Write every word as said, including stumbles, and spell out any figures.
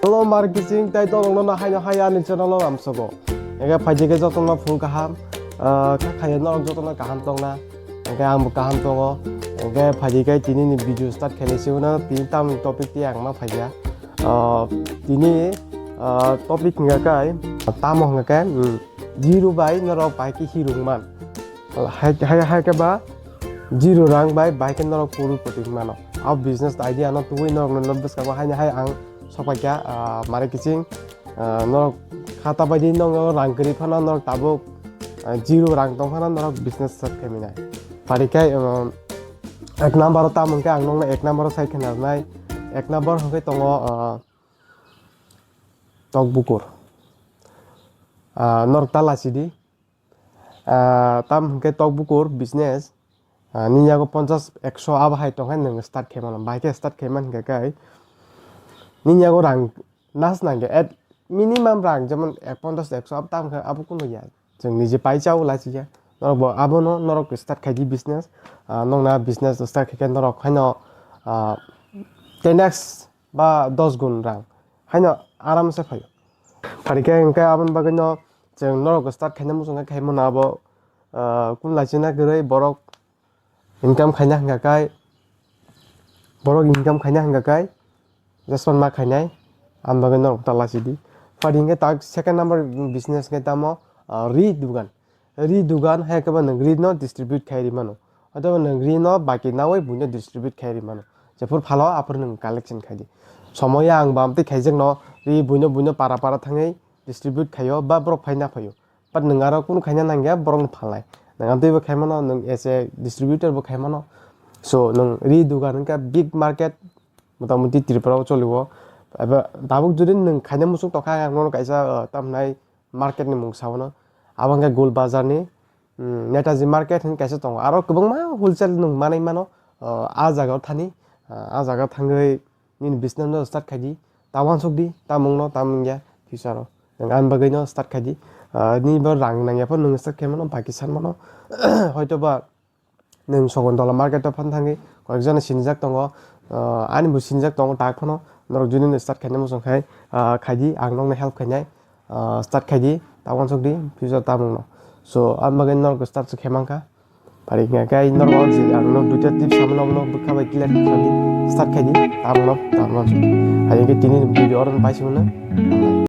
Hello, Marikising, tai tongno no haino hai ani channel o amsogo. Ege phaidi ke jotono phung kaham, ah, kha khayo norok jotono kaham tongna. Ege ang bo kaham tongo. Ege phaidi ke tini ni video start khaini siguno tini tam topic ti ang ma phaiya. Ah, tini, ah, topic hingka kai, tamo hingka kai, hmm, zero bai norok bai ke hero man. Hai, hai, hai ke ba zero rang bai, bai ke norok kurupoti mano. Abo business idea no tubui norok no bwskango haini hai ang sokpaikha, ah, Marikising, ah, norok khata baidi nongo rang kwrwi phano norok tabuk, ah, zero rang tong phano norok business start khaimani. Parikhai, um, ek number o tamo hwnkhe ang nokno ek number o sai khna rwnai. Ek number hwnkhe tongo, ah, tok bukur. Ah, norok ta lachidi. Ah, tam hwnkhe tok bukur business, ah, nini yago ponchas ekso abo hai tongkhe nwng start khaimano, bahai khe start khaimani hwnkhe kai nini yago rang nas nangkhe, at minimum rang jemon ek ponchas ekso abo tam khe abo kunu ya, chwng nije pai chao lachiya. Norok bo abono norok start khaidi business, ah, nokna business start khaikhe norok haino, ah, ten x ba dos gun rang haino aramse phaio. Phaikhe hwnkhe aboni bagwino chwng norok start khaina muchungkha khaimano abo, ah, kun laisina kwrwi borok income khaina hwnkha kai, borok income khaina hwnkha kai, jespan ma khainai, aboni bagwi norok ta laisidi. Phadi hwnkhe tak second number business hwnkhe tamo, ah, ri dugan. Ri dugan hai khe bo nwng ri no distribute khai ri mano. Othoba nwng ri no baki naui buino distribute khai ri mano. Jephuru phalo aphuru nwng collection khai di. Somoya ang bam twi khaijak no ri buino buino para para thangwi distribute khaio ba borok phai na phaio. But nwng aro kunu khaina nangya borok no phalnai. Nwng amtwi bo khai mano, nwng as a distributor bo khai mano. So nwng ri dugan wngkha big market, motamuti Tripura o choli o. Eba tabuk jodi nwng khaina muchung tongkha ang nono kaisa, uh, tamhnai market ni mung saono. Abo hwnkhe Gol Bazar ni, mm, Netaji market hwn kaisa tongo. Aro kwbangma wholesale nwng manwi mano. O, a jaga o thani, a, a jaga o thangwi nini business no start khai di. Ta uansuk di, ta mung no, ta mung ya, future o. Nwng ani bagwi no start khai di. A, nini bo rang nang ya phano nwng start khai mano, baki san mano. Hoito ba nwng Sogon Dola market o phan thangwi koi ek jona sinijak tongo, ah, ani bo sinijak tongo tak phano, norok juni no start khaina muchung khai, ah, khai di, ang nokno help khainai, ah, start khai di, ta uansuk di, future ta mung no. So, ang bagwi norok start se khai mankha. Pari hwnkha khe norok je ang no duita tip sama norok no bwkha bai clear kha di, start khai di, ta mung no, ta mung no. Hai hwnkhe tini video oro no paising mano.